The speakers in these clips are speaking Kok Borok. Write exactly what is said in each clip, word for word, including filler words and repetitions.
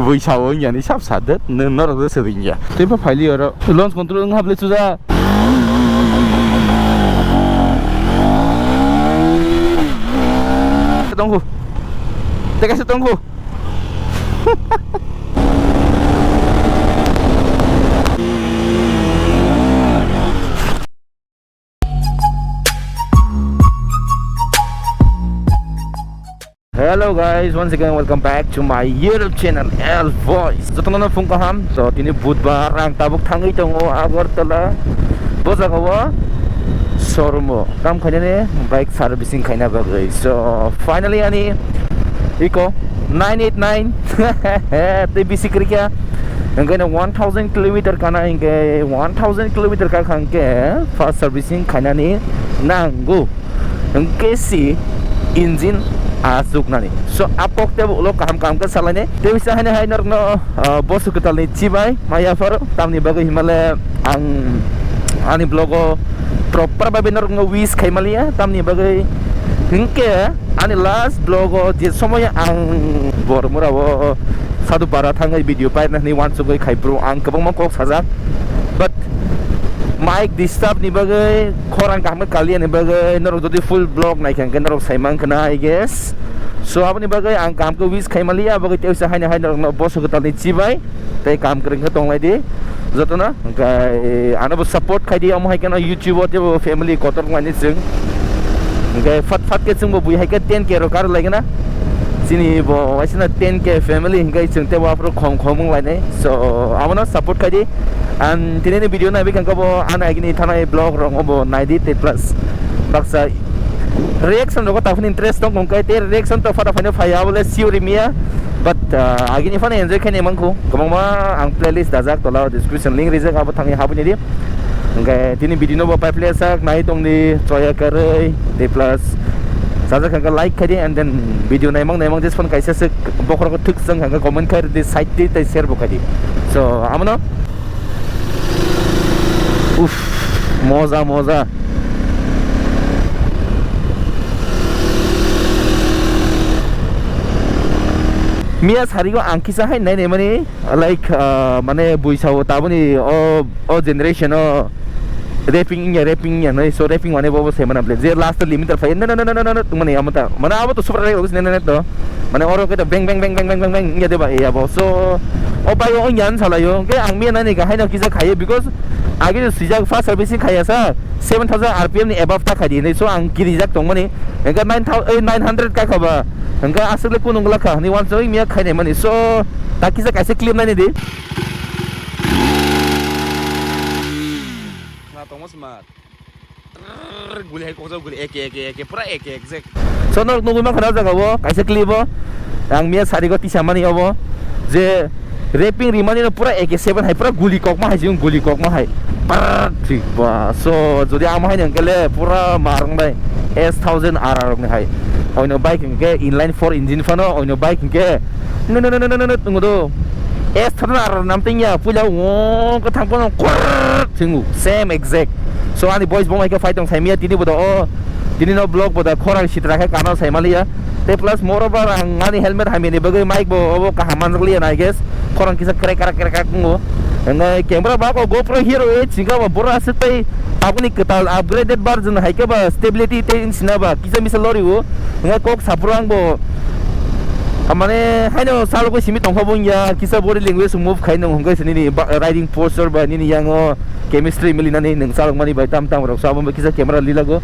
Pui sao wng yani sap sa de, nw norok de sering ya. Tei pha phaili oro. Launch control wng hable chuja. Tongkhu. Teka se tongkhu. Hello guys, once again welcome back to my YouTube channel L Voice. Jotono no phung kaham. So tini budbar, ang tabuk thangwi tongo Agartala. Bo jaga o showroom o kam khainani, bike servicing khaina bagwi. So finally ani iko nine eight nine tei bisi kwrwikha. Hingke no one thousand kilometer kana, hingke one thousand kilometer kakha hingke first servicing khainani nango. Hingke si engine asuknani. So, a kok tebo ulo kaham kaham khe salainai. Tei bisa haino hai norokno, ah, bosu kwtalni chibai maya pharo. Tamni bagwi himale ang ani vlog o proper bai norokno wish khaimaliya. Tamni bagwi hingke ani last vlog o je somoy ang Bormura o Sadhu Para thangwi video paina hwnwi wansugwi khai bro, ang kwbangma kok sajak. But mic disturb ni bagwi, khorang kaham khe kaliya ni bagwi, norok jodi full vlog naikha hwnkhe norok sai mankha na, I guess. So, aboni bagwi ang kaham khe wish khai maliya, aboni bagwi tei uaisa haino hai norokno boso kwtalni chibai tei kaham kwrwng khe tonglai di jotono. Hwnkhe ano bo support khai di, omo hai kheno YouTube o teibo family kotor wngmani chwng. Hwnkhe phat phat khe chwngbo bui hai khe ten K rok kar lai gana. Chini bo waisana ten K family hwnkhe chwng teibo aphuru khom khom wng lainai. So, abono support khai di. Ang tini ni video naibi kha bo, ano agini thanai vlog rok bo nai di tei plus baksa reaction rok taphani interest tong kong kai tei reaction to phata phaino phaiya bole sure miya. But, uh, agini phano enjoy khaini mangkhu. Kwbangma ang playlist dajak tola description link rijak abo thangwi habwi nai di. Hwnkhe tini video no bo pai plasak nai tong di choya kwrwi tei plus sajak kha like khai di and then video naimang naimang jesphano kaisa se bokhorok thwk chwng kha comment khai di side di tei share bo khai di. So, amono. Uff, moja, moja. Miya sarigo ang kisa hai nai nai mani, like, ah, mane bui sao taboni o, o generation o rapping ya, rapping ya, nai so rapping mane bobo se mana ble. Je last limit phai, no, no, no, no, no, no, mane amata. Mane abo to super rap ne, ne, ne, to. Mane oro khe to beng, beng, beng, ya deba, ya bo. So, o bai o yan salayo. Ke ang miya nani ga haino kisa khaye because age sijak first servicing khaya sa seven thousand R P M ni above ta khai di. So, ang kirijak tongmani. Engka nine thousand, eh, nine hundred ka khaba. Engka aswk le kunung la kha. Ni wan soi miya khaine mani. So, ta kisa kaise clip nani di. Na tongmo sma. Trrrr, guli hai kokjak guli eke, eke, eke, pura eke, exact. So, norok nugui mankha na o jaga o, kaisa clip o. Ang miya sarigo tisa mani obo. Je rapping rimani no pura eke seven hai, pura guli kokma hai, jiyung guli kokma hai. Prrrr, thik ba. So, jodi amo hai nang kele pura marang bai S thousand R R ni hai. Oino bike hingke inline four engine phano, oino bike hingke. No, no, no, no, no, no, tungo do. S thousand R R nam tingya, puila wong ka thang phano. Singu, same exact. So, ani boys bo mai khe phai tong sai miya tini bo da o, tini no vlog bo da khorang sitra khe kana sai maliya. Te plus moreover ang ani helmet hamya ni bagwi mic bo obo kaham manjak liya na, I guess. Khorang kisa krek krak krek krak wngo. Ngai camera ba ko GoPro Hero e chingka bo boro aswk tai aboni kwtal upgraded version hai khe ba stability tei wng sina ba kisa misa lori o. Ngai kok sapro ang bo. Mane haino salogwi simi tongkha bo wngya kisa body language move khai nung hwnkhe se nini ba-, riding posture ba nini yango chemistry milinani nwng chalokmani bai tam tam rok so abo kisa camera lilago.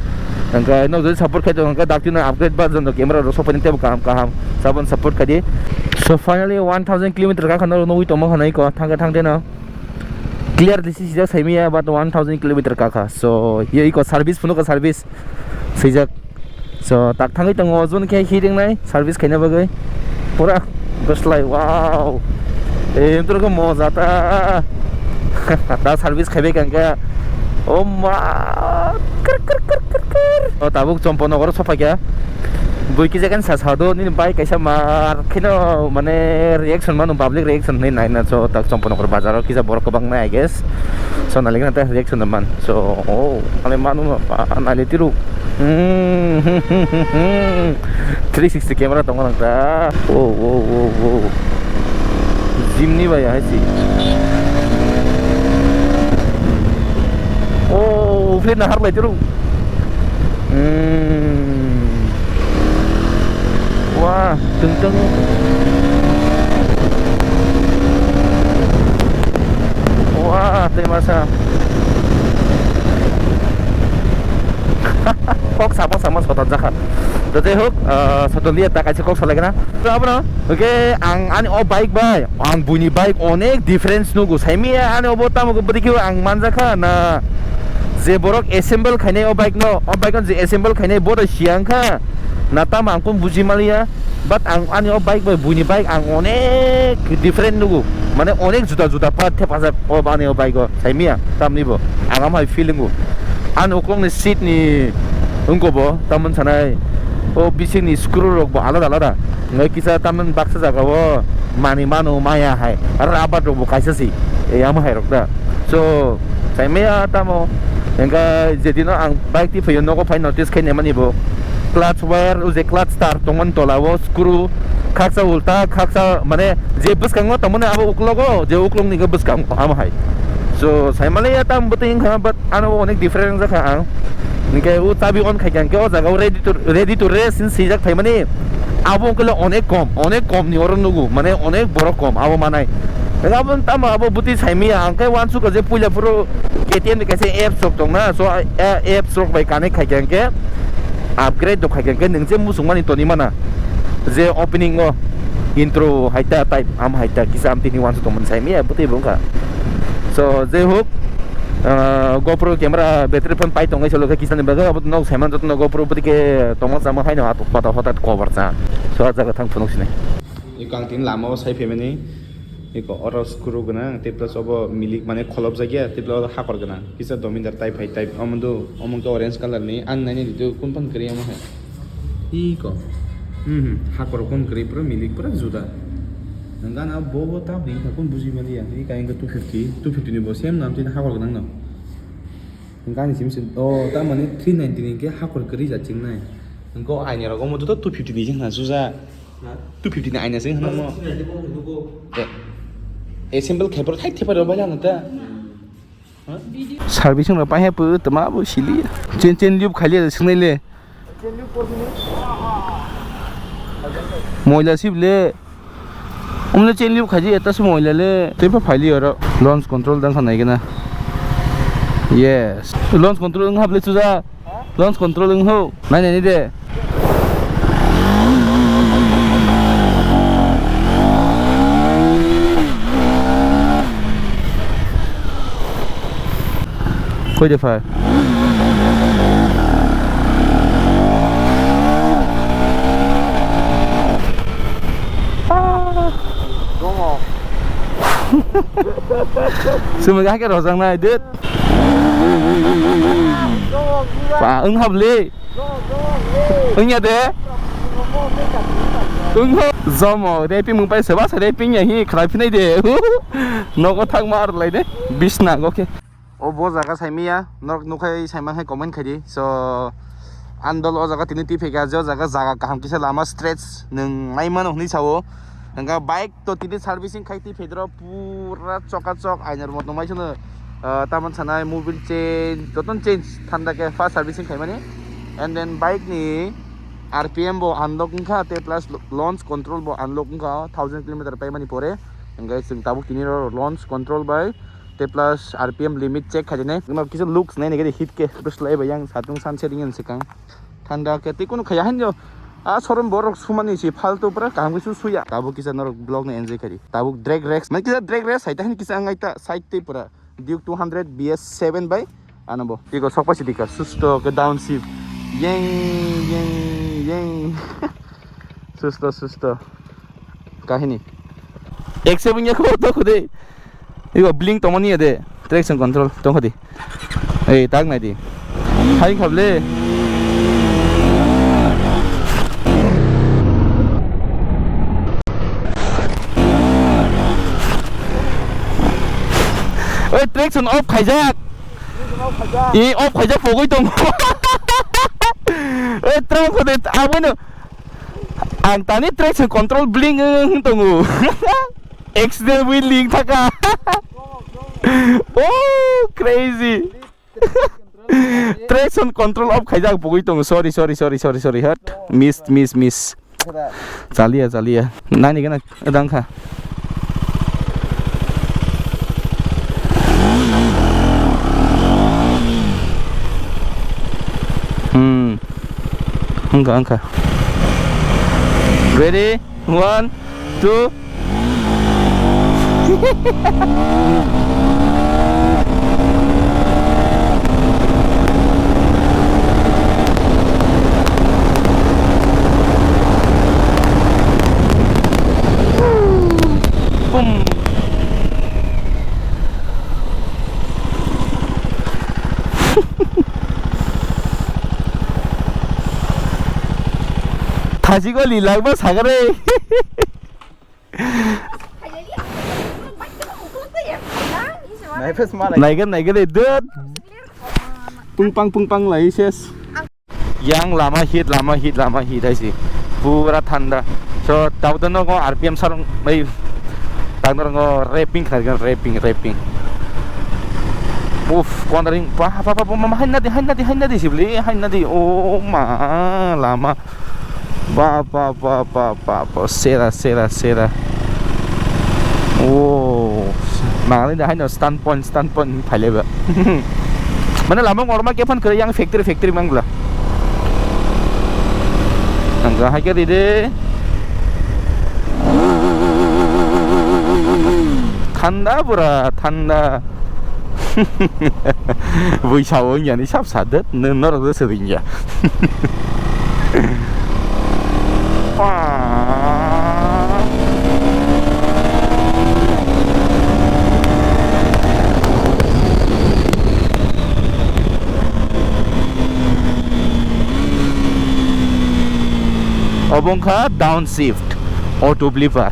Hwnkhe no jodi support khai tongo hwnkhe dakti no upgrade version rok camera rok sokphaini teibo kaham kaham sabon support khai di. So finally one thousand kilometer kakha no nugwi tongma hwnwi ko thangkhe thangde no clear disi sijak saimiya but one thousand kilometer kakha. So ye iko service phunukha service swijak. So tak thangwi tongo ozon khe hiring nai service khaina bagwi pura bwslai. Wow, em toro khe moja ta ta service khaibai kangkha. O ma, kir kir kir kir kir. O tabuk Chompo nogoro sophaikha. Bui kisa khe sa sa do nini bai kaisa mar kheno mane reaction mano public reaction hinwi naina so tak Chompo nogor bazaro kisa borok kwbang nai I guess. So nalikna ta reaction man. So, oh, ale manu ma pa nali tiru. Hmm, three sixty camera tongo nang ta. Oh, oh, oh, oh. Jimny bai hai si. O, ufre nahar lai tiro. Hmm. Wah, teng teng. Wah, tei masa. Kok sama sama sotan jakha. Tei hok, ah, sotan dia tak aja kok salai kena. Oke, ang ani o bike bai, ang buini bike onek difference nugo. Saimiya ani obo tamo khe bwrwi khe ang manjakha na je borok assemble khainai o bike no, o bike no je assemble khainai bo to siya wngkha na tamo ang kunu buji maliya. But ang ani o bike bai buini bike ang onek different nugo. Mane onek juda juda part thepajak o ani o bike o. Saimiya tamni bo. Ang amhai feeling o. Ani uklokni seat ni wngkha bo, tamon sanai. O bisingni screw rok bo alada alada. Ngai kisa tamon baksa jaga o mani mano maya hai. Rubber rok bo kaisa si. E amo hai rok da. So, saimaya tamo. Engka jedino ang bike ti phayo nogo phai notice khai nemani bo. Clutch wire, o je clutch star tongmani tola o screw. Khaksa ulta, khaksa mane je bwskango tongmani abo uklogo, je uklokni bwskango amo hai. So, saimale ya tam bwtwi wngkha, but ano onek different wngjakha ang. Hinkhe o chabi on khaikha hinkhe o jaga o ready to, ready to race hinwi swijak phaimani. Abo wngkha le onek kom, onek kom ni oro nugo, mane onek borok kom abo manai. Abo tamo abo bwtwi saimaya ang khe uansukha je puila phuru K T M ni kaisa apps rok tongna, so a, a, apps rok bai connect khaikha hinkhe upgrade rok khaikha hinkhe nwng je muchungmani toni mana je opening o intro hai ta type am hai ta kisa am tini uansuk tongmani saimaya bwtwi bo wngkha. So je hok, ah, GoPro camera battery phone pai tongo solo khe kisa ni bagwi abo nok saiman joto no GoPro bwtwi khe tongma chama haino atok pata hotat cover cha. So a jaga thang phunuk sini. Iko ang tini lama o sai phaimani, iko oro screw gwnang, tei plus obo milik mane kholopjak ya, tei plus obo hakor gwnang, kisa domindar type hai type, omo do, omo khe orange colour ni, ang naina di do, kun phang kwrwi omo hai. Iko, hmm, hmm, hakor kun kwrwi pura milik pura juda. Nang gana bo bo ta bini kha kun buji mali ya, iko ang two fifty, two fifty ni bo same nam tini hakor gwnang no. Gani sim sim, oh, ta mane three ninety ni khe hakor kwrwi ja chingnai. Nang ko aini rogo mo to two fifty ni jeng na juja. Two fifty ni aina se hwnmo. Eh, assemble khai poro thai thepai rw bai ano ta. Servicing rw pai hai pw tma bo sili. Chen chen lube khai le swngnai le. Moila sib le. Umle chen lube khai je eta se moila le. Tei pha phai li oro. Launch control dang kha nai gana. Yes. Launch control wng hap le chuja. Launch control wng ho. Nai nai de. Koi de phai. Sumui ga ke rojak nai de. Pa, wng hap le. Wng ya de. Wng ho. Zomo, de ping mung pai seba sa de ping ya hi khwlai phinai de. Nogo thang ma ar lai de. Bisna go khe. O bo jaga saimaya, norok nukhai saimang hai comment khaidi. So, andol o jaga tini twi phaikha, je o jaga, jaga kaham kisa lama stretch nwng naimano hwnwi sao. Hwnkha bike to tini servicing khai twi phaidoro pura chokachok, ainor motom mai sono, ah, tamon sanai mobil change, jotono change thanda khe first servicing khaimani. And then bike ni R P M bo unlock wngkha, tei plus launch control bo unlock wngkha, thousand kilometer paimani pore. Hwnkhe chwng tabuk tini rw launch control bai tei plus R P M limit check khaijani. Nwng kisa looks nai nai hit khe bwslai bai yang satung sunset wngya swkang. Thanda khe tei kunu khaya hinjo. A showroom borok sumani si faltu pura kaham khe su suya. Tabuk kisa norok vlog no enjoy khaidi. Tabuk drag race. Mai kisa drag race hai ta hin kisa ang ai ta side tei pura. Duke two hundred B S seven bai ano bo. Tiko sokpa si dika susto khe downshift. Yeng, yeng, yeng. Susto, susto. Kahini. Ek seven ya ko to khode. Iko blink tongmani ya de. Traction control tong khodi. Ei, tak nai di. Hai khable. Oi, traction off khaijak. I off khaijak pogoi tong. Oi, traction khode abono. Ang tani traction control blink wng tongo. accident wheel ling thaka. Oh, crazy. Traction control off khaijak bugui tongo. Sorry, sorry, sorry, sorry, sorry. Hat. Miss, miss, miss. Chaliya, chaliya. Nani gana dang kha. Hmm. Angka, angka. Ready? One, two. Boom. Thajigoli lagba sagare. Naipes ma nai. Naigen, naigen, eh, dut. Pung pang, pung pang lai ses. Yang lama hit, lama hit, lama hit hai si. Pura thanda. So, tau da nogo R P M sarong bai. Tang da nogo rapping khnai, rapping, rapping. Uff, kondaring, pa, pa, pa, pa, ma, ma, hain nadi, hain nadi, hain nadi sibli, hain nadi. Oh, ma, lama. Ba, ba, ba, ba, ba, ba, sera, sera, sera. Oh, nangani da haino stand point, stand point phailaiba. Mane lama ngorma kephan kare yang factory, factory mangla. Nangga hai kari de. Thanda pura, thanda. Buisao wng yani sap sadet, nw norok do swrwng ya. Obo wngkha downshift, auto lever.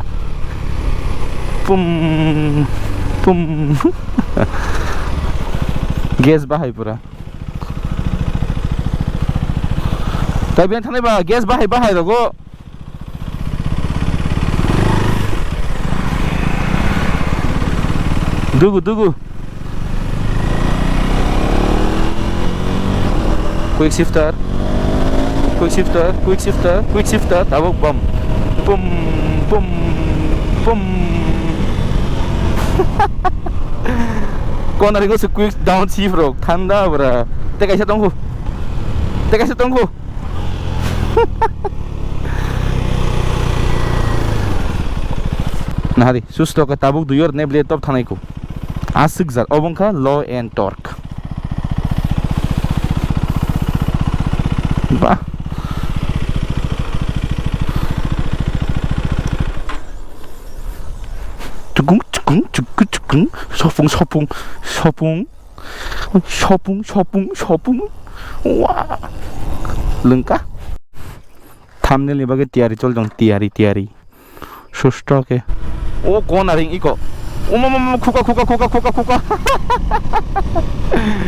Pum, pum. Gas bahai pura. Tai bini thanai ba gas bahai bahai rogo. Dugu, dugu. Quick shifter. Quick shifter, quick shifter, quick shifter. Tabuk bum. Bum, bum, bum. Kona ringo se quick down shift rok. Thanda bra. Te kaisa tongkhu. Te kaisa tongkhu. Nahari, susto khe tabuk dui or neble top thanai kho. Aswk jat, obo wngkha law and torque. Ba. Chukung, chukung, chukung, chukung. Sopung, sopung, sopung. Sopung, sopung, sopung. Wah. Lengka. Thumbnail ni bagwi tiyari chol jong, tiyari, tiyari. Susto khe. O kona ring iko. Uma, uma, uma, khuka, khuka, khuka, khuka, khuka.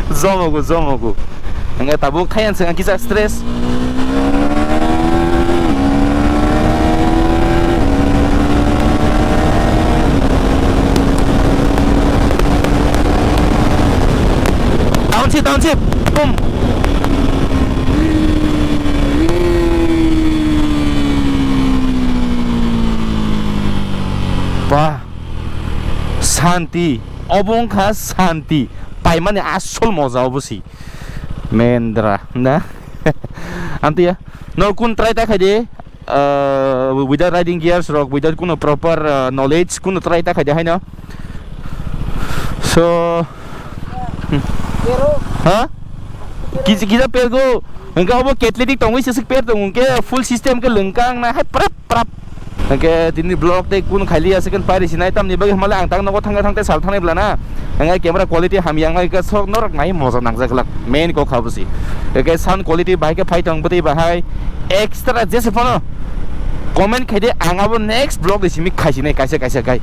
Zomogu, zomogu. Hingke tabuk thaiyan seng kisa stress. Down shift, down shift. Boom. Ba. Santi. Obo wngkha santi. Paimani asol moja obo si. Mendra, na? Amtiya. No kun try ta khaide. Uh, without riding gears rok, without kuno proper, uh, knowledge, kuno try ta khaide haino. So, ha? Kisa, kisa pergo. Hingke obo catalytic tongwi sisik per tong, hingke full system ke lengkang na hai prap, prap. Hingke tini block tei kun khailiya second pairi sinai tamni bagwi hwnmale ang tak nogo thangna thangte sal thanai blana. Hingke camera quality hamya wngkha sok norok nai moja nangjak glak. Main kok habusi. Hingke sound quality bahai ke phai tong bwtwi bahai. Extra jese phano comment khaide ang abo next vlog ni simi khaisinai kaisa kaisa khai.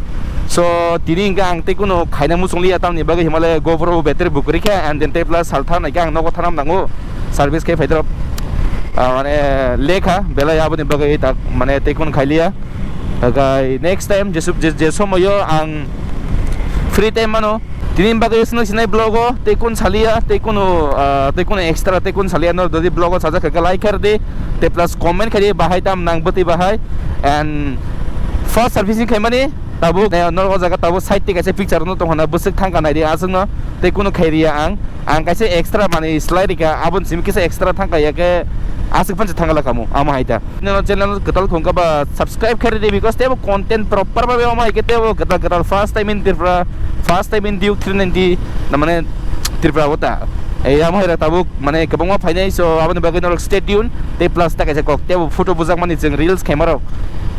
So tini hingke ang tei kuno khaina muchungliya tamni bagwi himale GoPro battery bukrikha and then tei plus saltha naikhe ang nogo thanam nango service khe phaidrop, ah, mane lekha belai aboni bagwi tak mane tei kuno khailiya. Hakai next time je sub-, je, je somoyo ang free time mano, tini bagwi swnwi sinai vlog o tei kun salia, tei kunu, ah, tei kunu extra, tei kun salia, no dodi vlog o sajak kha like khaidi, tei plus comment khaidi, bahai tam nang bwtwi bahai, and first servicing khaimani tabuk, eh, norok o jaga tabuk side tei kaisa picture no tongkhana bwswk thangkha naidi aswkno, tei kunu khairiya ang, ang kaisa extra mani slai rika, aboni simi kisa extra thangkha ya khe aswk phansi thangkha lakhamu, amo hai ta. Nino channel kwtal khungkha ba subscribe khaidi, because tebo content proper ba omo hai khe tebo kwtal kwtal first time in Tripura, first time in Duke three ninety, na mane Tripura o ta. Ei amo hai tabuk mane kwbangma phainai, so aboni bagwi norok stay tuned. Tei plus ta kaisa kok tebo photo bujak mani chwng reels khaima rok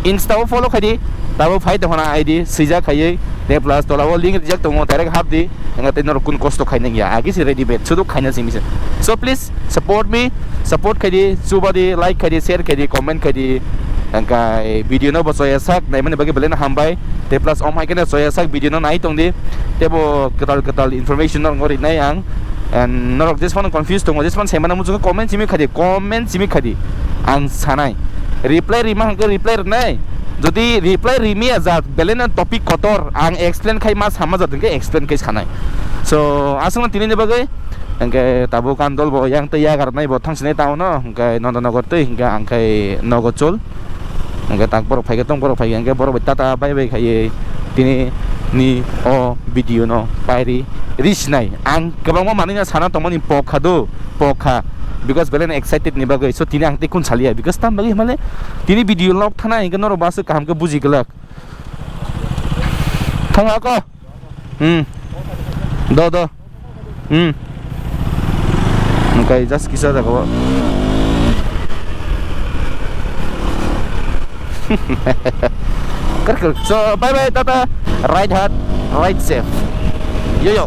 Insta o follow khaidi, tabuk phai tongkhana I D swijak khaiwi, tei plus tola o link rijak tongo, direct hap di, wngkha tei norok kun kosto khainai ya, agi se ready made, sudu khaina simi se. So please support me, support khaidi, chubadi, like khaidi, share khaidi, comment khaidi, wngkha video no bo choya sak naimani bagwi belai no hambai, tei plus om hai khe no choya sak video no nai tongdi, tebo kwtal kwtal information norok rinai ang. And norok jesphano confuse tongo, jesphano saimano muchungo comment simi khaidi, comment simi khaidi. Ang sanai. Reply rima hwnkhe reply rwnai. Jodi reply rimiya jat, belai no topic kotor, ang explain khai ma sama jat hwnkhe explain khai sanai. So, aswkno tini ni bagwi, hwnkhe tabuk ang dol bo yang tei yagar nai bo thang sinai town o, hwnkhe Nandanagar tei hwnkhe ang khai nogo chol. Hwnkhe tak borok phaikhe tong, borok phaikhe hwnkhe borok bai tata bye bye khaiwi tini ni o video no pairi ri sinai. Ang kwbangma manwi no sana tongmani pokha do, pokha, because belai no excited ni bagwi. So tini ang tei kun salia, because tam bagwi hwnmale tini video log thana hwnkhe norok bo aswk kaham khe buji glak. Thang ako. Hmm. Do, do. Hmm. Hwnkhe just kisa jaga o. Kar, kar. So, bye bye, tata. Ride hard, ride safe. Yo, yo.